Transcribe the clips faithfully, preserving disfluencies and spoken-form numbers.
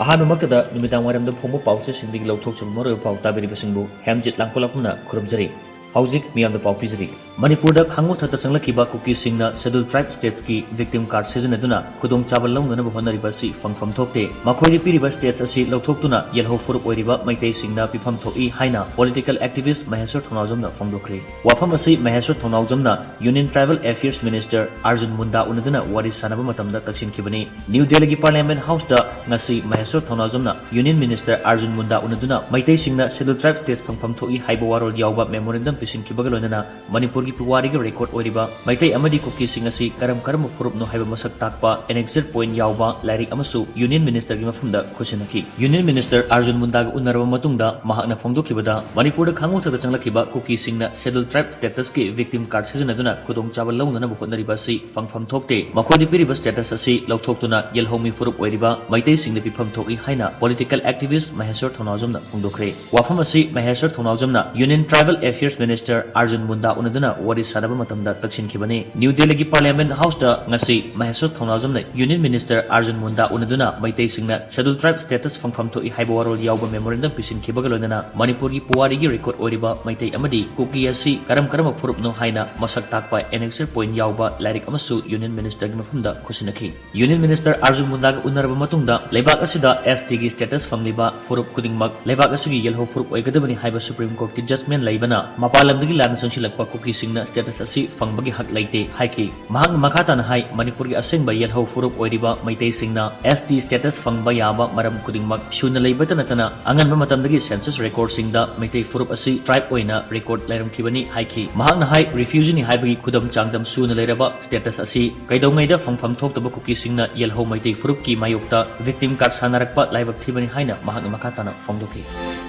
ꯑꯍꯥꯟꯕꯃꯛꯇꯗ ꯅꯨꯃꯤꯗꯥꯡ ꯋꯥꯏꯔꯝꯗ ꯐꯣꯡꯕ ꯄꯥꯎꯆꯦꯁꯤꯡꯗꯒꯤ ꯂꯧꯊꯣꯛꯆꯕ ꯃꯔꯨꯑꯣꯏꯕ ꯄꯥꯎ ꯇꯥꯕꯤꯔꯤꯕꯁꯤꯡꯕꯨ ꯍꯦꯝꯖꯤꯠ ꯂꯥꯡꯄꯣꯛꯂꯥꯛꯄꯝꯅ ꯈꯨꯔꯨꯝꯖꯔꯤ꯫ ꯍꯧꯖꯤꯛ ꯃꯤꯌꯥꯝꯗ ꯄꯥꯎ ꯄꯤꯖꯔꯤ꯫ ꯃꯅꯤꯄꯨꯔꯗ ꯈꯥꯡꯉꯨ ꯊꯛꯇ ꯆꯪꯂꯛꯈꯤꯕ ꯀꯨꯀꯤꯁꯤꯡꯅ Scheduled Tribe Statesꯀꯤ victim card ꯁꯤꯖꯤꯟꯅꯗꯨꯅ ꯈꯨꯗꯣꯡꯆꯥꯕ ꯂꯧꯅꯅꯕ ꯍꯣꯠꯅꯔꯤꯕ ꯑꯁꯤ ꯐꯪꯐꯝ ꯊꯣꯛꯇꯦ꯫ ꯃꯈꯣꯏꯗꯤ ꯄꯤꯔꯤꯕ status ꯑꯁꯤ ꯂꯧꯊꯣꯛꯇꯨꯅ ꯌꯦꯜꯍꯧ ꯐꯨꯔꯨꯞ ꯑꯣꯏꯔꯤꯕ ꯃꯩꯇꯩꯁꯤꯡꯅ ꯄꯤꯐꯝ ꯊꯣꯛꯏ ꯍꯥꯏꯅ political activist ꯃꯍꯦꯁ꯭ꯋꯔ ꯊꯧꯅꯥꯎꯖꯝꯅ ꯐꯣꯡꯗꯣꯛꯈ꯭ꯔꯦ꯫ ꯋꯥꯐꯝ ꯑꯁꯤ ꯃꯍꯦꯁ꯭ꯋꯔ ꯊꯧꯅꯥꯎꯖꯝꯅ Union Tribal Affairs Minister Arjun ꯃꯨꯟꯗꯥ ꯎꯅꯗꯨꯅ ꯋꯥꯔꯤ ꯁꯥꯟꯅꯕ ꯃꯇꯝꯗ ꯇꯛꯁꯤꯟꯈꯤꯕꯅꯤ꯫ ꯅ꯭ꯌꯨ ꯗꯦꯜꯂꯤꯒꯤ Parliament Houseꯇ ꯉꯁꯤ ꯃꯍꯦꯁ꯭ꯋꯔ ꯊꯧꯅꯥꯎꯖꯝꯅ Union Minister ꯑꯥꯔꯖꯨꯟ ꯃꯨꯟꯗꯥ ꯎꯅꯗꯨꯅ ꯃꯩꯇꯩꯁꯤꯡꯅ Scheduled Tribe Status ꯐꯪꯐꯝ ꯊꯣꯛꯏ ꯍꯥꯏꯕ ꯋꯥꯔꯣꯜ ꯌꯥꯎꯕ memorandum ꯄꯤꯁꯤꯟꯈꯤꯕꯒ ꯂꯣꯏꯅꯅ ꯃꯅꯤꯄꯨꯔꯒꯤ ꯄꯨꯋꯥꯔꯤꯒꯤ record ꯑꯣꯏꯔꯤꯕ ꯃꯩꯇꯩ ꯑꯃꯗꯤ ꯀꯨꯀꯤꯁꯤꯡ ꯑꯁꯤ ꯀꯔꯝ ꯀꯔꯝꯕ ꯐꯨꯔꯨꯞꯅꯣ ꯍꯥꯏꯕ ꯃꯁꯛ ꯇꯥꯛꯄ annexure point ꯌꯥꯎꯕ ꯂꯥꯏꯔꯤꯛ ꯑꯃꯁꯨ Union Ministerꯒꯤ ꯃꯐꯝꯗ ꯈꯨꯠꯁꯤꯟꯅꯈꯤ꯫ Union Minister ꯑꯥꯔꯖꯨꯟ ꯃꯨꯟꯗꯥꯒ ꯎꯅꯔꯕ ꯃꯇꯨꯡꯗ ꯃꯍꯥꯛꯅ ꯐꯣꯡꯗꯣꯛꯈꯤꯕꯗ, ꯃꯅꯤꯄꯨꯔꯗ ꯈꯥꯡꯉꯨ ꯊꯛꯇ ꯆꯪꯂꯛꯈꯤꯕ ꯀꯨꯀꯤꯁꯤꯡꯅ Scheduled Tribe Statusꯀꯤ victim card ꯁꯤꯖꯤꯟꯅꯗꯨꯅ ꯈꯨꯗꯣꯡꯆꯥꯕ ꯂꯧꯅꯅꯕ ꯍꯣꯠꯅꯔꯤꯕ ꯑꯁꯤ ꯐꯪꯐꯝ ꯊꯣꯛꯇꯦ꯫ ꯃꯈꯣꯏꯗ ꯄꯤꯔꯤꯕ status ꯑꯁꯤ ꯂꯧꯊꯣꯛꯇꯨꯅ ꯌꯦꯜꯍꯧꯃꯤ ꯐꯨꯔꯨꯞ ꯑꯣꯏꯔꯤꯕ ꯃꯩꯇꯩꯁꯤꯡꯗ ꯄꯤꯐꯝ ꯊꯣꯛꯏ ꯍꯥꯏꯅ political activist ꯃꯍꯦꯁ꯭ꯋꯔ ꯊꯧꯅꯥꯎꯖꯝꯅ ꯐꯣꯡꯗꯣꯛꯈ꯭ꯔꯦ꯫ ꯋꯥꯐꯝ ꯑꯁꯤ ꯃꯍꯦꯁ꯭ꯋꯔ ꯊꯧꯅꯥꯎꯖꯝꯅ Union Tribal Affairs Minister Arjun ꯃꯨꯟꯗꯥ ꯎꯅꯗꯨꯅ ꯋꯥꯔꯤ ꯁꯥꯟꯅꯕ ꯃꯇꯝꯗ ꯇꯛꯁꯤꯟꯈꯤꯕꯅꯤ꯫ ꯅ꯭ꯌꯨ ꯗꯦꯜꯂꯤꯒꯤ Parliament Houseꯇ ꯉꯁꯤ ꯃꯍꯦꯁ꯭ꯋꯔ ꯊꯧꯅꯥꯎꯖꯝꯅ Union Minister ꯑꯥꯔꯖꯨꯟ ꯃꯨꯟꯗꯥ ꯎꯅꯗꯨꯅ ꯃꯩꯇꯩꯁꯤꯡꯅ Scheduled Tribe Status ꯐꯪꯐꯝ ꯊꯣꯛꯏ ꯍꯥꯏꯕ ꯋꯥꯔꯣꯜ ꯌꯥꯎꯕ memorandum ꯄꯤꯁꯤꯟꯈꯤꯕꯒ ꯂꯣꯏꯅꯅ ꯃꯅꯤꯄꯨꯔꯒꯤ ꯄꯨꯋꯥꯔꯤꯒꯤ record ꯑꯣꯏꯔꯤꯕ ꯃꯩꯇꯩ ꯑꯃꯗꯤ ꯀꯨꯀꯤ ꯑꯁꯤ ꯀꯔꯝ ꯀꯔꯝꯕ ꯐꯨꯔꯨꯞꯅꯣ ꯍꯥꯏꯅ ꯃꯁꯛ ꯇꯥꯛꯄ annexure point ꯌꯥꯎꯕ ꯂꯥꯏꯔꯤꯛ ꯑꯃꯁꯨ Union Ministerꯒꯤ ꯃꯐꯝꯗ ꯈꯨꯠꯁꯤꯟꯅꯈꯤ꯫ Union Minister ꯑꯥꯔꯖꯨꯟ ꯃꯨꯟꯗꯥꯒ ꯎꯅꯔꯕ ꯃꯇꯨꯡꯗ ꯂꯩꯕꯥꯛ ꯑꯁꯤꯗ STꯒꯤ status ꯐꯪꯂꯤꯕ ꯐꯨꯔꯨꯞ ꯈꯨꯗꯤꯡꯃꯛ ꯂꯩꯕꯥꯛ ꯑꯁꯤꯒꯤ ꯌꯦꯜꯍꯧ ꯐꯨꯔꯨꯞ ꯑꯣꯏꯒꯗꯕꯅꯤ ꯍꯥꯏꯕ Supreme Courtꯀꯤ judgment ꯂꯩꯕꯅ ꯃꯄꯥꯟ ꯂꯝꯗꯒꯤ ꯂꯥꯟꯅ ꯆꯪꯁꯤꯜꯂꯛꯄ ꯀꯨꯀꯤꯁꯤꯡꯅ status ꯑꯁꯤ ꯐꯪꯕꯒꯤ ꯍꯛ ꯂꯩꯇꯦ ꯍꯥꯏꯈꯤ꯫ ꯃꯍꯥꯛꯅ ꯃꯈꯥ ꯇꯥꯅ ꯍꯥꯏ, ꯃꯅꯤꯄꯨꯔꯒꯤ ꯑꯁꯦꯡꯕ ꯌꯦꯜꯍꯧ ꯐꯨꯔꯨꯞ ꯑꯣꯏꯔꯤꯕ ꯃꯩꯇꯩꯁꯤꯡꯅ ST status ꯐꯪꯕ ꯌꯥꯕ ꯃꯔꯝ ꯈꯨꯗꯤꯡꯃꯛ ꯁꯨꯅ ꯂꯩꯕꯇ ꯅꯠꯇꯅ ꯑꯉꯟꯕ ꯃꯇꯝꯗꯒꯤ census recordꯁꯤꯡꯗ ꯃꯩꯇꯩ ꯐꯨꯔꯨꯞ ꯑꯁꯤ tribe ꯑꯣꯏꯅ record ꯂꯩꯔꯝꯈꯤꯕꯅꯤ ꯍꯥꯏꯈꯤ꯫ ꯃꯍꯥꯛꯅ ꯍꯥꯏ, refugeeꯅꯤ ꯍꯥꯏꯕꯒꯤ ꯈꯨꯗꯝ ꯆꯥꯡꯗꯝ ꯁꯨꯅ ꯂꯩꯔꯕ status ꯑꯁꯤ ꯀꯩꯗꯧꯉꯩꯗ ꯐꯪꯐꯝ ꯊꯣꯛꯇꯕ ꯀꯨꯀꯤꯁꯤꯡꯅ ꯌꯦꯜꯍꯧ ꯃꯩꯇꯩ ꯐꯨꯔꯨꯞꯀꯤ ꯃꯥꯌꯣꯛꯇ victim card ꯁꯥꯟꯅꯔꯛꯄ ꯂꯥꯏꯕꯛ ꯊꯤꯕꯅꯤ ꯍꯥꯏꯅ ꯃꯍꯥꯛꯅ ꯃꯈꯥ ꯇꯥꯅ ꯐꯣꯡꯗꯣꯛꯈꯤ꯫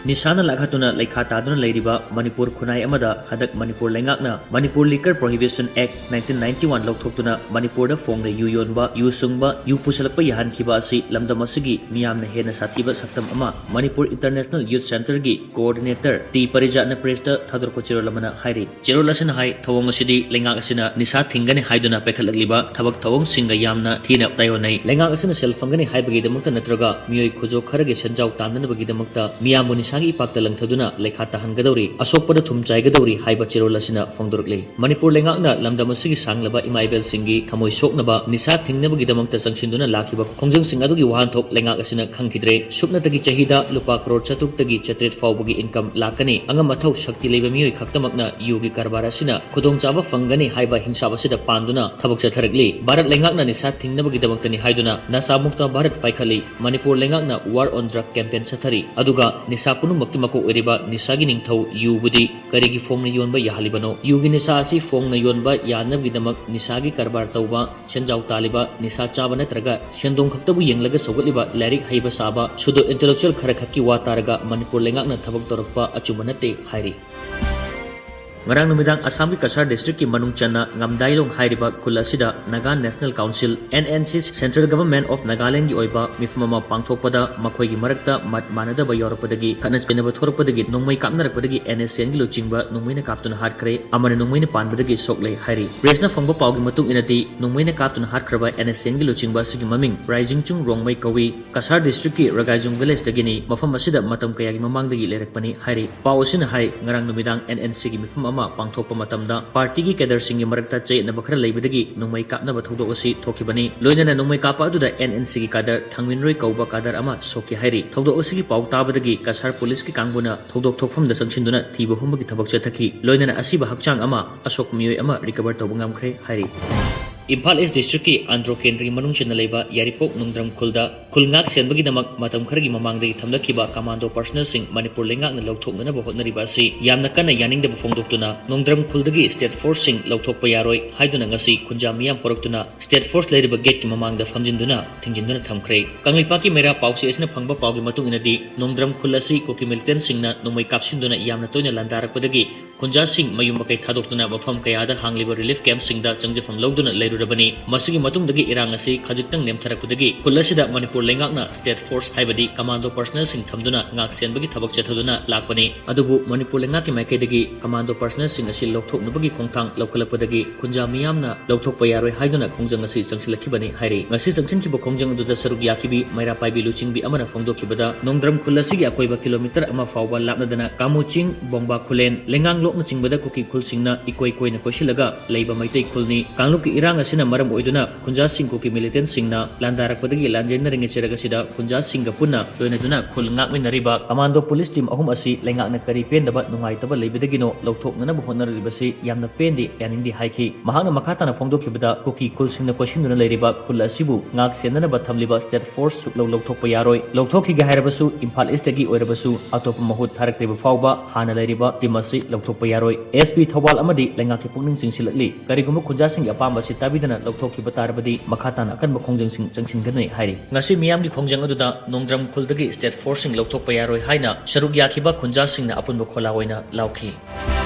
ꯅꯤꯁꯥꯅ ꯂꯥꯛꯍꯠꯇꯨꯅ ꯂꯩꯈꯥ ꯇꯥꯗꯨꯅ ꯂꯩꯔꯤꯕ ꯃꯅꯤꯄꯨꯔ ꯈꯨꯟꯅꯥꯏ ꯑꯃ ꯍꯟꯗꯛ ꯃꯅꯤꯄꯨꯔ ꯂꯩꯉꯥꯛꯅ Manipur Liquor Prohibition Act nineteen ninety one ꯂꯧꯊꯣꯛꯇꯨꯅ ꯃꯅꯤꯄꯨꯔꯗ ꯐꯣꯡꯅ ꯌꯨ ꯌꯣꯟꯕ, ꯌꯨ ꯁꯨꯡꯕ, ꯌꯨ ꯄꯨꯁꯜꯂꯛꯄ ꯌꯥꯍꯟꯈꯤꯕ ꯑꯁꯤ ꯂꯝꯗꯝ ꯑꯁꯤꯒꯤ ꯃꯤꯌꯥꯝꯅ ꯍꯦꯟꯅ ꯁꯥꯊꯤꯕ ꯁꯛꯇꯝ ꯑꯃ ꯃꯅꯤꯄꯨꯔ International Youth Centreꯒꯤ coordinator ꯇꯤ ꯄꯔꯤꯖꯥꯠꯅ pressꯇ ꯊꯥꯗꯣꯔꯛꯄ ꯆꯦꯔꯣꯜ ꯑꯃꯅ ꯍꯥꯏꯔꯤ꯫ ꯆꯦꯔꯣꯜ ꯑꯁꯤꯅ ꯍꯥꯏ, ꯊꯧꯑꯣꯡ ꯑꯁꯤꯗꯤ ꯂꯩꯉꯥꯛ ꯑꯁꯤꯅ ꯅꯤꯁꯥ ꯊꯤꯡꯒꯅꯤ ꯍꯥꯏꯗꯨꯅ ꯄꯥꯏꯈꯠꯂꯛꯂꯤꯕ ꯊꯕꯛ ꯊꯧꯑꯣꯡꯁꯤꯡꯒ ꯌꯥꯝꯅ ꯊꯤꯅ ꯇꯥꯏꯑꯣꯟꯅꯩ꯫ ꯂꯩꯉꯥꯛ ꯑꯁꯤꯅ ꯁꯦꯜ ꯐꯪꯒꯅꯤ ꯍꯥꯏꯕꯒꯤꯗꯃꯛꯇ ꯅꯠꯇ꯭ꯔꯒ ꯃꯤꯑꯣꯏ ꯈꯨꯖꯣ ꯈꯔꯒꯤ ꯁꯦꯟꯖꯥꯎ ꯇꯥꯟꯅꯅꯕꯒꯤꯗꯃꯛꯇ ꯃꯤꯌꯥꯝꯕꯨ ꯅꯤꯁꯥꯒꯤ ꯏꯄꯥꯛꯇ ꯂꯪꯊꯗꯨꯅ ꯂꯩꯈꯥ ꯇꯥꯍꯟꯒꯗꯧꯔꯤ, ꯑꯁꯣꯛꯄꯗ ꯊꯨꯝ ꯆꯥꯏꯒꯗꯧꯔꯤ ꯍꯥꯏꯕ ꯆꯦꯔꯣꯜ ꯑꯁꯤꯅ ꯐꯣꯡꯗꯣꯔꯛꯂꯤ꯫ ꯃꯅꯤꯄꯨꯔ ꯂꯩꯉꯥꯛꯅ ꯂꯝꯗꯝ ꯑꯁꯤꯒꯤ ꯁꯥꯡꯂꯕ ꯏꯃꯥ ꯏꯕꯦꯜꯁꯤꯡꯒꯤ ꯊꯃꯣꯏ ꯁꯣꯛꯅꯕ ꯅꯤꯁꯥ ꯊꯤꯡꯅꯕꯒꯤꯗꯃꯛꯇ ꯆꯪꯁꯤꯟꯗꯨꯅ ꯂꯥꯛꯈꯤꯕ ꯈꯣꯡꯖꯪꯁꯤꯡ ꯑꯗꯨꯒꯤ ꯋꯥꯍꯟꯊꯣꯛ ꯂꯩꯉꯥꯛ ꯑꯁꯤꯅ ꯈꯪꯈꯤꯗ꯭ꯔꯦ꯫ ꯁꯨꯞꯅꯇꯒꯤ ꯆꯍꯤꯗ ꯂꯨꯄꯥ ꯀꯔꯣꯔ ꯆꯥꯇ꯭ꯔꯨꯛꯇꯒꯤ ꯆꯥꯇ꯭ꯔꯦꯠ ꯐꯥꯎꯕꯒꯤ income ꯂꯥꯛꯀꯅꯤ꯫ ꯑꯉꯝ ꯑꯊꯧ ꯁꯛꯇꯤ ꯂꯩꯕ ꯃꯤꯑꯣꯏ ꯈꯛꯇꯃꯛꯅ ꯌꯨꯒꯤ ꯀꯔꯕꯥꯔ ꯑꯁꯤꯅ ꯈꯨꯗꯣꯡꯆꯥꯕ ꯐꯪꯒꯅꯤ ꯍꯥꯏꯕ ꯍꯤꯡꯁꯥꯞ ꯑꯁꯤꯗ ꯄꯥꯟꯗꯨꯅ ꯊꯕꯛ ꯆꯠꯊꯔꯛꯂꯤ꯫ ꯚꯥꯔꯠ ꯂꯩꯉꯥꯛꯅ ꯅꯤꯁꯥ ꯊꯤꯡꯅꯕꯒꯤꯗꯃꯛꯇꯅꯤ ꯍꯥꯏꯗꯨꯅ ꯅꯁꯥ ꯃꯨꯛꯇ ꯚꯥꯔꯠ ꯄꯥꯏꯈꯠꯂꯤ꯫ ꯃꯅꯤꯄꯨꯔ ꯂꯩꯉꯥꯛꯅ war on drug campaign ꯆꯠꯊꯔꯤ꯫ ꯑꯗꯨꯒ ꯅꯤꯁꯥ ꯄꯨꯝꯅꯃꯛꯀꯤ ꯃꯀꯣꯛ ꯑꯣꯏꯔꯤꯕ ꯅꯤꯁꯥꯒꯤ ꯅꯤꯡꯊꯧ ꯌꯨꯕꯨꯗꯤ ꯀꯔꯤꯒꯤ ꯐꯣꯡꯅ ꯌꯣꯟꯕ ꯌꯥꯍꯜꯂꯤꯕꯅꯣ? ꯌꯨꯒꯤ ꯅꯤꯁꯥ ꯑꯁꯤ ꯐꯣꯡꯅ ꯌꯣꯟꯕ ꯌꯥꯅꯕꯒꯤꯗꯃꯛ ꯅꯤꯁꯥꯒꯤ ꯀꯔꯕꯥꯔ ꯇꯧꯕ, ꯁꯦꯟꯖꯥꯎ ꯇꯥꯜꯂꯤꯕ, ꯅꯤꯁꯥ ꯆꯥꯕ ꯅꯠꯇ꯭ꯔꯒ ꯁꯦꯟꯗꯣꯡ ꯈꯛꯇꯕꯨ ꯌꯦꯡꯂꯒ ꯁꯧꯒꯠꯂꯤꯕ ꯂꯥꯏꯔꯤꯛ ꯍꯩꯕ ꯁꯥꯕ pseudo intellectual ꯈꯔ ꯈꯛꯀꯤ ꯋꯥ ꯇꯥꯔꯒ ꯃꯅꯤꯄꯨꯔ ꯂꯩꯉꯥꯛꯅ ꯊꯕꯛ ꯇꯧꯔꯛꯄ ꯑꯆꯨꯝꯕ ꯅꯠꯇꯦ ꯍꯥꯏꯔꯤ꯫ ꯉꯔꯥꯡ ꯅꯨꯃꯤꯗꯥꯡ ꯑꯁꯥꯝꯒꯤ ꯀꯁꯥꯔ districtꯀꯤ ꯃꯅꯨꯡ ꯆꯟꯅ ꯉꯝꯗꯥꯏꯂꯣꯡ ꯍꯥꯏꯔꯤꯕ ꯈꯨꯜ ꯑꯁꯤꯗ Naga National Council, N N C, Central Government of Nagalandꯒꯤ ꯑꯣꯏꯕ ꯃꯤꯐꯝ ꯑꯃ ꯄꯥꯡꯊꯣꯛꯄꯗ ꯃꯈꯣꯏꯒꯤ ꯃꯔꯛꯇ ꯃꯠ ꯃꯥꯟꯅꯗꯕ ꯌꯥꯎꯔꯛꯄꯗꯒꯤ ꯈꯠꯅ ꯆꯩꯅꯕ ꯊꯣꯔꯛꯄꯗꯒꯤ ꯅꯣꯡꯃꯩ ꯀꯥꯞꯅꯔꯛꯄꯗꯒꯤ N S Cnꯒꯤ ꯂꯨꯆꯤꯡꯕ ꯅꯣꯡꯃꯩꯅ ꯀꯥꯞꯇꯨꯅ ꯍꯥꯠꯈ꯭ꯔꯦ, ꯑꯃꯅ ꯅꯣꯡꯃꯩꯅ ꯄꯥꯟꯕꯗꯒꯤ ꯁꯣꯛꯂꯦ ꯍꯥꯏꯔꯤ꯫ Pressꯅ ꯐꯪꯕ ꯄꯥꯎꯒꯤ ꯃꯇꯨꯡ ꯏꯟꯅꯗꯤ, ꯅꯣꯡꯃꯩꯅ ꯀꯥꯞꯇꯨꯅ ꯍꯥꯠꯈ꯭ꯔꯕ N S Cnꯒꯤ ꯂꯨꯆꯤꯡꯕ ꯑꯁꯤꯒꯤ ꯃꯃꯤꯡ ꯔꯥꯏꯖꯤꯡꯆꯨꯡ ꯔꯣꯡꯃꯩ ꯀꯧꯏ꯫ ꯀꯁꯥꯔ districtꯀꯤ ꯔꯒꯥꯏꯖꯨꯡ villageꯇꯒꯤꯅꯤ꯫ ꯃꯐꯝ ꯑꯁꯤꯗ ꯃꯇꯝ ꯀꯌꯥꯒꯤ ꯃꯃꯥꯡꯗꯒꯤ ꯂꯩꯔꯛꯄꯅꯤ ꯍꯥꯏꯔꯤ꯫ ꯄꯥꯎ ꯑꯁꯤꯅ ꯍꯥꯏ, ꯉꯔꯥꯡ ꯅꯨꯃꯤꯗꯥꯡ N N Cꯒꯤ ꯃꯤꯐꯝ ꯑꯃ ꯄꯥꯡꯊꯣꯛꯄ ꯃꯇꯝꯗ partyꯒꯤ cadreꯁꯤꯡꯒꯤ ꯃꯔꯛꯇ ꯆꯌꯦꯠꯅꯕ ꯈꯔ ꯂꯩꯕꯗꯒꯤ ꯅꯣꯡꯃꯩ ꯀꯥꯞꯅꯕ ꯊꯧꯗꯣꯛ ꯑꯁꯤ ꯊꯣꯛꯈꯤꯕꯅꯤ꯫ ꯂꯣꯏꯅꯅ ꯅꯣꯡꯃꯩ ꯀꯥꯞꯄ ꯑꯗꯨꯗ N N Cꯒꯤ cadre ꯊꯥꯡꯃꯤꯟꯔꯣꯏ ꯀꯧꯕ cadre ꯑꯃ ꯁꯣꯛꯈꯤ ꯍꯥꯏꯔꯤ꯫ ꯊꯧꯗꯣꯛ ꯑꯁꯤꯒꯤ ꯄꯥꯎ ꯇꯥꯕꯗꯒꯤ ꯀꯁꯥꯔ policeꯀꯤ ꯀꯥꯡꯕꯨꯅ ꯊꯧꯗꯣꯛ ꯊꯣꯛꯐꯝꯗ ꯆꯪꯁꯤꯟꯗꯨꯅ ꯊꯤꯕ ꯍꯨꯝꯕꯒꯤ ꯊꯕꯛ ꯆꯠꯊꯈꯤ꯫ ꯂꯣꯏꯅꯅ ꯑꯁꯤꯕ ꯍꯛꯆꯥꯡ ꯑꯃ, ꯑꯁꯣꯛꯄ ꯃꯤꯑꯣꯏ ꯑꯃ recover ꯇꯧꯕ ꯉꯝꯈ꯭ꯔꯦ ꯍꯥꯏꯔꯤ꯫ ꯏꯝꯐꯥꯜ East districtꯀꯤ ꯑꯟꯗ꯭ꯔꯣ ꯀꯦꯟꯗ꯭ꯔꯒꯤ ꯃꯅꯨꯡ ꯆꯟꯅ ꯂꯩꯕ ꯌꯥꯏꯔꯤꯄꯣꯛ ꯅꯣꯡꯗ꯭ꯔꯝ ꯈꯨꯜꯗ ꯈꯨꯜ ꯉꯥꯛ ꯁꯦꯟꯕꯒꯤꯗꯃꯛ ꯃꯇꯝ ꯈꯔꯒꯤ ꯃꯃꯥꯡꯗꯒꯤ ꯊꯝꯂꯛꯈꯤꯕ commando personnelꯁꯤꯡ ꯃꯅꯤꯄꯨꯔ ꯂꯩꯉꯥꯛꯅ ꯂꯧꯊꯣꯛꯅꯅꯕ ꯍꯣꯠꯅꯔꯤꯕ ꯑꯁꯤ ꯌꯥꯝꯅ ꯀꯟꯅ ꯌꯥꯅꯤꯡꯗꯕ ꯐꯣꯡꯗꯣꯛꯇꯨꯅ ꯅꯣꯡꯗ꯭ꯔꯝ ꯈꯨꯜꯗꯒꯤ state forceꯁꯤꯡ ꯂꯧꯊꯣꯛꯄ ꯌꯥꯔꯣꯏ ꯍꯥꯏꯗꯨꯅ ꯉꯁꯤ ꯈꯨꯟꯖꯥ ꯃꯤꯌꯥꯝ ꯄꯨꯔꯛꯇꯨꯅ state force ꯂꯩꯔꯤꯕ gateꯀꯤ ꯃꯃꯥꯡꯗ ꯐꯝꯖꯤꯟꯗꯨꯅ ꯊꯤꯡꯖꯤꯟꯗꯨꯅ ꯊꯝꯈ꯭ꯔꯦ꯫ ꯀꯪꯂꯩꯄꯥꯛꯀꯤ ꯃꯩꯔꯥ ꯄꯥꯎꯆꯦ ꯑꯁꯤꯅ ꯐꯪꯕ ꯄꯥꯎꯒꯤ ꯃꯇꯨꯡ ꯏꯟꯅꯗꯤ, ꯅꯣꯡꯗ꯭ꯔꯝ ꯈꯨꯜ ꯑꯁꯤ ꯀꯨꯀꯤ militantꯁꯤꯡꯅ ꯅꯣꯡꯃꯩ ꯀꯥꯞꯁꯤꯟꯗꯨꯅ ꯌꯥꯝꯅ ꯇꯣꯏꯅ ꯂꯥꯟꯗꯥꯔꯛꯄꯗꯒꯤ ꯈꯨꯟꯖꯥꯁꯤꯡ ꯃꯌꯨꯝ ꯃꯀꯩ ꯊꯥꯗꯣꯛꯇꯨꯅ ꯃꯐꯝ ꯀꯌꯥꯗ ꯍꯥꯡꯂꯤꯕ relief campꯁꯤꯡꯗ ꯆꯪꯖꯐꯝ ꯂꯧꯗꯨꯅ ꯂꯩꯔꯨꯔꯕꯅꯤ꯫ ꯃꯁꯤꯒꯤ ꯃꯇꯨꯡꯗꯒꯤ ꯏꯔꯥꯡ ꯑꯁꯤ ꯈꯖꯤꯛꯇꯪ ꯅꯦꯝꯊꯔꯛꯄꯗꯒꯤ ꯈꯨꯜ ꯑꯁꯤꯗ ꯃꯅꯤꯄꯨꯔ ꯂꯩꯉꯥꯛꯅ state force ꯍꯥꯏꯕꯗꯤ commando personnelꯁꯤꯡ ꯊꯝꯗꯨꯅ ꯉꯥꯛ ꯁꯦꯟꯕꯒꯤ ꯊꯕꯛ ꯆꯠꯊꯗꯨꯅ ꯂꯥꯛꯄꯅꯤ꯫ ꯑꯗꯨꯕꯨ ꯃꯅꯤꯄꯨꯔ ꯂꯩꯉꯥꯛꯀꯤ ꯃꯥꯏꯀꯩꯗꯒꯤ commando personnelꯁꯤꯡ ꯑꯁꯤ ꯂꯧꯊꯣꯛꯅꯕꯒꯤ ꯈꯣꯡꯊꯥꯡ ꯂꯧꯈꯠꯂꯛꯄꯗꯒꯤ ꯈꯨꯟꯖꯥ ꯃꯤꯌꯥꯝꯅ ꯂꯧꯊꯣꯛꯄ ꯌꯥꯔꯣꯏ ꯍꯥꯏꯗꯨꯅ ꯈꯣꯡꯖꯪ ꯑꯁꯤ ꯆꯪꯁꯤꯜꯂꯛꯈꯤꯕꯅꯤ ꯍꯥꯏꯔꯤ꯫ ꯉꯁꯤ ꯆꯪꯁꯤꯟꯈꯤꯕ ꯈꯣꯡꯖꯪ ꯑꯗꯨꯗ ꯁꯔꯨꯛ ꯌꯥꯈꯤꯕꯤ ꯃꯩꯔꯥ ꯄꯥꯏꯕꯤ ꯂꯨꯆꯤꯡꯕꯤ ꯑꯃꯅ ꯐꯣꯡꯗꯣꯛꯈꯤꯕꯗ, ꯅꯣꯡꯗ꯭ꯔꯝ ꯈꯨꯜ ꯑꯁꯤꯒꯤ ꯑꯀꯣꯏꯕ kilometre ꯑꯃ ꯐꯥꯎꯕ ꯂꯥꯞꯅꯗꯅ ꯀꯥꯃꯨꯆꯤꯡ, ꯕꯣꯡꯕꯥ ꯈꯨꯂꯦꯟ, ꯂꯩꯉꯥꯡꯂꯣꯛꯅꯆꯤꯡꯕꯗ ꯀꯨꯀꯤ ꯈꯨꯜꯁꯤꯡꯅ ꯏꯀꯣꯏ ꯀꯣꯏꯅ ꯀꯣꯏꯁꯤꯜꯂꯒ ꯂꯩꯕ ꯃꯩꯇꯩ ꯈꯨꯜꯅꯤ꯫ ꯀꯥꯡꯂꯨꯞꯀꯤ ꯏꯔꯥꯡ ꯑꯁꯤꯅ ꯃꯔꯝ ꯑꯣꯏꯗꯨꯅ ꯈꯨꯟꯖꯥꯁꯤꯡ ꯀꯨꯀꯤ militantꯁꯤꯡꯅ ꯂꯥꯟꯗꯥꯔꯛꯄꯗꯒꯤ ꯂꯥꯟꯖꯦꯟꯅꯔꯤꯉꯩ ꯆꯩꯔꯛ ꯑꯁꯤꯗ ꯈꯨꯟꯖꯥꯁꯤꯡꯒ ꯄꯨꯟꯅ ꯂꯣꯏꯅꯗꯨꯅ ꯈꯨꯜ ꯉꯥꯛꯃꯤꯟꯅꯔꯤꯕ commando police team ꯑꯍꯨꯝ ꯑꯁꯤ ꯂꯩꯉꯥꯛꯅ ꯀꯔꯤ ꯄꯦꯟꯗꯕ ꯅꯨꯡꯉꯥꯏꯇꯕ ꯂꯩꯕꯗꯒꯤꯅꯣ ꯂꯧꯊꯣꯛꯅꯅꯕ ꯍꯣꯠꯅꯔꯤꯕꯁꯤ ꯌꯥꯝꯅ ꯄꯦꯟꯗꯦ, ꯌꯥꯅꯤꯡꯗꯦ ꯍꯥꯏꯈꯤ꯫ ꯃꯍꯥꯛꯅ ꯃꯈꯥ ꯇꯥꯅ ꯐꯣꯡꯗꯣꯛꯈꯤꯕꯗ, ꯀꯨꯀꯤ ꯈꯨꯜꯁꯤꯡꯅ ꯀꯣꯏꯁꯤꯟꯗꯨꯅ ꯂꯩꯔꯤꯕ ꯈꯨꯜ ꯑꯁꯤꯕꯨ ꯉꯥꯛ ꯁꯦꯟꯅꯅꯕ ꯊꯝꯂꯤꯕ state force ꯁꯨꯛꯂꯧ ꯂꯧꯊꯣꯛꯄ ꯌꯥꯔꯣꯏ꯫ ꯂꯧꯊꯣꯛꯈꯤꯒꯦ ꯍꯥꯏꯔꯕꯁꯨ ꯏꯝꯐꯥꯜ ꯏꯁꯇꯒꯤ ꯑꯣꯏꯔꯕꯁꯨ ꯑꯇꯣꯞꯄ ꯃꯍꯨꯠ ꯊꯥꯔꯛꯇ꯭ꯔꯤꯕ ꯐꯥꯎꯕ ꯍꯥꯟꯅ ꯂꯩꯔꯤꯕ team ꯑꯁꯤ ꯂꯧꯊꯣꯛꯄ ꯌꯥꯔꯣꯏ꯫ SP ꯊꯧꯕꯥꯜ ꯑꯃꯗꯤ ꯂꯩꯉꯥꯛꯀꯤ ꯄꯨꯛꯅꯤꯡ ꯆꯤꯡꯁꯤꯜꯂꯛꯂꯤ꯫ ꯀꯔꯤꯒꯨꯝꯕ ꯈꯨꯟꯖꯥꯁꯤꯡꯒꯤ ꯑꯄꯥꯝꯕ ꯑꯁꯤ ꯇꯥꯕꯤꯗꯅ ꯂꯧꯊꯣꯛꯈꯤꯕ ꯇꯥꯔꯕꯗꯤ ꯃꯈꯥ ꯇꯥꯅ ꯑꯀꯟꯕ ꯈꯣꯡꯖꯪꯁꯤꯡ ꯆꯪꯁꯤꯟꯒꯅꯤ ꯍꯥꯏꯔꯤ꯫ ꯉꯁꯤ ꯃꯤꯌꯥꯝꯒꯤ ꯈꯣꯡꯖꯪ ꯑꯗꯨꯗ ꯅꯣꯡꯗ꯭ꯔꯝ ꯈꯨꯜꯗꯒꯤ state forceꯁꯤꯡ ꯂꯧꯊꯣꯛꯄ ꯌꯥꯔꯣꯏ ꯍꯥꯏꯅ ꯁꯔꯨꯛ ꯌꯥꯈꯤꯕ ꯈꯨꯟꯖꯥꯁꯤꯡꯅ ꯑꯄꯨꯟꯕ ꯈꯣꯜꯂꯥꯎ ꯑꯣꯏꯅ ꯂꯥꯎꯈꯤ꯫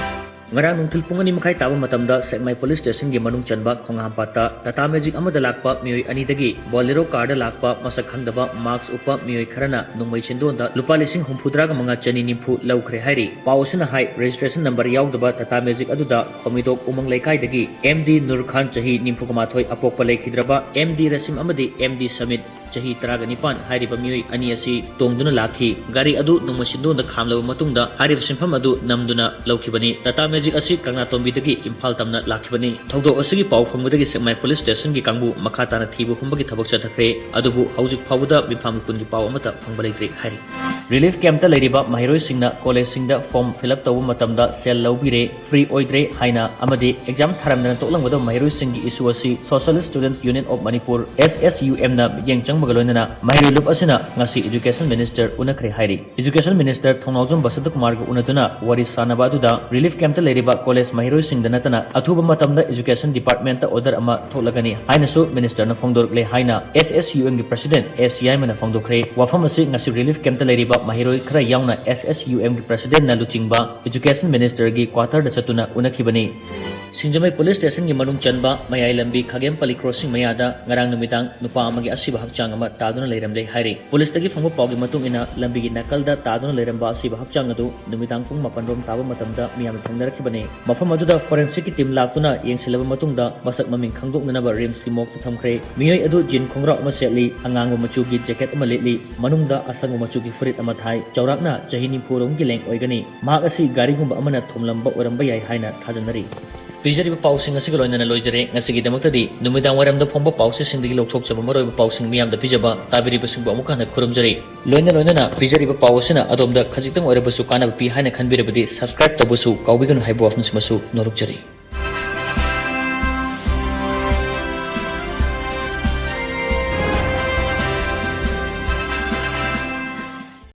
ꯉꯔꯥꯡ ꯅꯨꯡꯊꯤꯜ ꯄꯨꯡ ꯑꯅꯤ ꯃꯈꯥꯏ ꯇꯥꯕ ꯃꯇꯝꯗ ꯁꯦꯛꯃꯥꯏ police stationꯒꯤ ꯃꯅꯨꯡ ꯆꯟꯕ ꯈꯣꯡꯍꯥꯝꯄꯥꯠꯇ Tata Magic ꯑꯃꯗ ꯂꯥꯛꯄ ꯃꯤꯑꯣꯏ ꯑꯅꯤꯗꯒꯤ Bolero carꯗ ꯂꯥꯛꯄ ꯃꯁꯛ ꯈꯪꯗꯕ mask ꯎꯞꯄ ꯃꯤꯑꯣꯏ ꯈꯔꯅ ꯅꯣꯡꯃꯩ ꯁꯦꯟꯗꯣꯟꯗ ꯂꯨꯄꯥ ꯂꯤꯁꯤꯡ ꯍꯨꯝꯐꯨꯇꯔꯥꯒ ꯃꯉꯥ ꯆꯅꯤ ꯅꯤꯐꯨ ꯂꯧꯈ꯭ꯔꯦ ꯍꯥꯏꯔꯤ꯫ ꯄꯥꯎ ꯑꯁꯤꯅ ꯍꯥꯏ, registration number ꯌꯥꯎꯗꯕ Tata Magic ꯑꯗꯨꯗ ꯈꯣꯃꯤꯗꯣꯛ ꯎꯃꯪ ꯂꯩꯀꯥꯏꯗꯒꯤ MD ꯅꯨꯔ ꯈꯥꯟ ꯆꯍꯤ ꯅꯤꯐꯨꯒ ꯃꯥꯊꯣꯏ ꯑꯄꯣꯛꯄ ꯂꯩꯈꯤꯗ꯭ꯔꯕ MD ꯔꯁꯤꯝ ꯑꯃꯗꯤ MD ꯁꯃꯤꯠ ꯆꯍꯤ ꯇꯔꯥꯒ ꯅꯤꯄꯥꯟ ꯍꯥꯏꯔꯤꯕ ꯃꯤꯑꯣꯏ ꯑꯅꯤ ꯑꯁꯤ ꯇꯣꯡꯗꯨꯅ ꯂꯥꯛꯈꯤ꯫ ꯒꯥꯔꯤ ꯑꯗꯨ ꯅꯣꯡꯃꯩ ꯁꯦꯟꯗꯣꯟꯗ ꯈꯥꯝꯂꯕ ꯃꯇꯨꯡꯗ ꯍꯥꯏꯔꯤꯕ ꯁꯤꯟꯐꯝ ꯑꯗꯨ ꯅꯝꯗꯨꯅ ꯂꯧꯈꯤꯕꯅꯤ꯫ Tata Magic ꯑꯁꯤ ꯀꯪꯂꯥꯇꯣꯝꯕꯤꯗꯒꯤ ꯏꯝꯐꯥꯜ ꯇꯝꯅ ꯂꯥꯛꯈꯤꯕꯅꯤ꯫ ꯊꯧꯗꯣꯛ ꯑꯁꯤꯒꯤ ꯄꯥꯎ ꯐꯪꯕꯗꯒꯤ ꯁꯦꯛꯃꯥꯏ police stationꯒꯤ ꯀꯥꯡꯕꯨ ꯃꯈꯥ ꯇꯥꯅ ꯊꯤꯕ ꯍꯨꯝꯕꯒꯤ ꯊꯕꯛ ꯆꯠꯊꯈ꯭ꯔꯦ꯫ ꯑꯗꯨꯕꯨ ꯍꯧꯖꯤꯛ ꯐꯥꯎꯕꯗ ꯃꯤꯐꯥ ꯃꯤꯄꯨꯟꯒꯤ ꯄꯥꯎ ꯑꯃꯠꯇ ꯐꯪꯕ ꯂꯩꯇ꯭ꯔꯤ ꯍꯥꯏꯔꯤ꯫ Relief campꯇ ꯂꯩꯔꯤꯕ ꯃꯍꯩꯔꯣꯏꯁꯤꯡꯅ collegeꯁꯤꯡꯗ form fill up ꯇꯧꯕ ꯃꯇꯝꯗ ꯁꯦꯜ ꯂꯧꯕꯤꯔꯦ, free ꯑꯣꯏꯗ꯭ꯔꯦ ꯍꯥꯏꯅ ꯑꯃꯗꯤ exam ꯊꯥꯔꯝꯗꯅ ꯇꯣꯛꯂꯝꯒꯗꯕ ꯃꯍꯩꯔꯣꯏꯁꯤꯡꯒꯤ issue ꯑꯁꯤ Socialist Students Union of Manipur, SSUMꯅ ꯃꯤꯠꯌꯦꯡ ꯆꯪꯕ ꯑꯃꯒ ꯂꯣꯏꯅꯅ ꯃꯍꯩꯔꯣꯏ ꯂꯨꯞ ꯑꯁꯤꯅ ꯉꯁꯤ Education Minister ꯎꯅꯈ꯭ꯔꯦ ꯍꯥꯏꯔꯤ꯫ Education Minister ꯊꯧꯅꯥꯎꯖꯝ ꯕꯁꯟꯇꯀꯨꯃꯥꯔꯒ ꯎꯅꯗꯨꯅ ꯋꯥꯔꯤ ꯁꯥꯟꯅꯕ ꯑꯗꯨꯗ relief camp ꯇ ꯂꯩꯔꯤꯕ college ꯃꯍꯩꯔꯣꯏꯁꯤꯡꯗ ꯅꯠꯇꯅ ꯑꯊꯨꯕ ꯃꯇꯝꯗ Education Department ꯇ order ꯑꯃ ꯊꯣꯛꯂꯒꯅꯤ ꯍꯥꯏꯅꯁꯨ minister ꯅ ꯐꯣꯡꯗꯣꯔꯛꯂꯦ ꯍꯥꯏꯅ S S U M ꯒꯤ president S ꯌꯥꯏꯃꯅ ꯐꯣꯡꯗꯣꯛꯈ꯭ꯔꯦ꯫ ꯋꯥꯐꯝ ꯑꯁꯤ ꯉꯁꯤ relief camp ꯇ ꯂꯩꯔꯤꯕ ꯃꯍꯩꯔꯣꯏ ꯈꯔ ꯌꯥꯎꯅ S S U M ꯒꯤ president ꯅ ꯂꯨꯆꯤꯡꯕ Education Minister ꯒꯤ quarter ꯗ ꯆꯠꯇꯨꯅ ꯎꯅꯈꯤꯕꯅꯤ꯫ ꯁꯤꯡꯖꯃꯩ police station ꯒꯤ ꯃꯅꯨꯡ ꯆꯟꯕ ꯃꯌꯥꯏ ꯂꯝꯕꯤ ꯈꯥꯒꯦꯝꯄꯜꯂꯤ crossing ꯃꯌꯥꯗ ꯉꯔꯥꯡ ꯅꯨꯃꯤꯗꯥꯡ ꯅꯨꯄꯥ ꯑꯃꯒꯤ ꯑꯁꯤꯕ ꯍꯛꯆꯥꯡ ꯑꯃ ꯇꯥꯗꯨꯅ ꯂꯩꯔꯝꯂꯦ ꯍꯥꯏꯔꯤ꯫ Police ꯇꯒꯤ ꯐꯪꯕ ꯄꯥꯎꯒꯤ ꯃꯇꯨꯡ ꯏꯟꯅ, ꯂꯝꯕꯤꯒꯤ ꯅꯥꯀꯜꯗ ꯇꯥꯗꯨꯅ ꯂꯩꯔꯝꯕ ꯑꯁꯤꯕ ꯍꯛꯆꯥꯡ ꯑꯗꯨ ꯅꯨꯃꯤꯗꯥꯡ ꯄꯨꯡ ꯃꯥꯄꯟ ꯔꯣꯝ ꯇꯥꯕ ꯃꯇꯝꯗ ꯃꯤꯌꯥꯝꯅ ꯊꯦꯡꯅꯔꯛꯈꯤꯕꯅꯤ꯫ ꯃꯐꯝ ꯑꯗꯨꯗ forensic ꯀꯤ team ꯂꯥꯛꯇꯨꯅ ꯌꯦꯡꯁꯤꯜꯂꯕ ꯃꯇꯨꯡꯗ, ꯃꯁꯛ ꯃꯃꯤꯡ ꯈꯪꯗꯣꯛꯅꯅꯕ RIMS ꯀꯤ morgue ꯇ ꯊꯝꯈ꯭ꯔꯦ꯫ ꯃꯤꯑꯣꯏ ꯑꯗꯨ jean ꯈꯣꯡꯒ꯭ꯔꯥꯎ ꯑꯃ ꯁꯦꯠꯂꯤ, ꯑꯉꯥꯡꯕ ꯃꯆꯨꯒꯤ jacket ꯑꯃ ꯂꯤꯠꯂꯤ, ꯃꯅꯨꯡꯗ ꯑꯁꯪꯕ ꯃꯆꯨꯒꯤ ꯐꯨꯔꯤꯠ ꯑꯃ ꯊꯥꯏ꯫ ꯆꯥꯎꯔꯥꯛꯅ ꯆꯍꯤ ꯅꯤꯐꯨ ꯔꯣꯝꯒꯤ ꯂꯦꯡ ꯑꯣꯏꯒꯅꯤ꯫ ꯃꯍꯥꯛ ꯑꯁꯤ ꯒꯥꯔꯤꯒꯨꯝꯕ ꯑꯃꯅ ꯊꯣꯝꯂꯝꯕ ꯑꯣꯏꯔꯝꯕ ꯌꯥꯏ ꯍꯥꯏꯅ ꯊꯥꯖꯅꯔꯤ꯫ ꯄꯤꯖꯔꯤꯕ ꯄꯥꯎꯁꯤꯡ ꯑꯁꯤꯒ ꯂꯣꯏꯅꯅ ꯂꯣꯏꯖꯔꯦ꯫ ꯉꯁꯤꯒꯤꯗꯃꯛꯇꯗꯤ ꯅꯨꯃꯤꯗꯥꯡ ꯋꯥꯏꯔꯝꯗ ꯐꯣꯡꯕ ꯄꯥꯎꯆꯦꯁꯤꯡꯗꯒꯤ ꯂꯧꯊꯣꯛꯆꯕ ꯃꯔꯨꯑꯣꯏꯕ ꯄꯥꯎꯁꯤꯡ ꯃꯤꯌꯥꯝꯗ ꯄꯤꯖꯕ, ꯇꯥꯕꯤꯔꯤꯕꯁꯤꯡꯕꯨ ꯑꯃꯨꯛ ꯍꯟꯅ ꯈꯨꯔꯨꯝꯖꯔꯤ꯫ ꯂꯣꯏꯅ ꯂꯣꯏꯅꯅ ꯄꯤꯖꯔꯤꯕ ꯄꯥꯎ ꯑꯁꯤꯅ ꯑꯗꯣꯝꯗ ꯈꯖꯤꯛꯇꯪ ꯑꯣꯏꯔꯕꯁꯨ ꯀꯥꯟꯅꯕ ꯄꯤ ꯍꯥꯏꯅ ꯈꯟꯕꯤꯔꯕꯗꯤ subscribe ꯇꯧꯕꯁꯨ ꯀꯥꯎꯕꯤꯒꯅꯨ ꯍꯥꯏꯕ ꯋꯥꯐꯝꯁꯤꯃꯁꯨ ꯅꯣꯜꯂꯨꯛꯆꯔꯤ꯫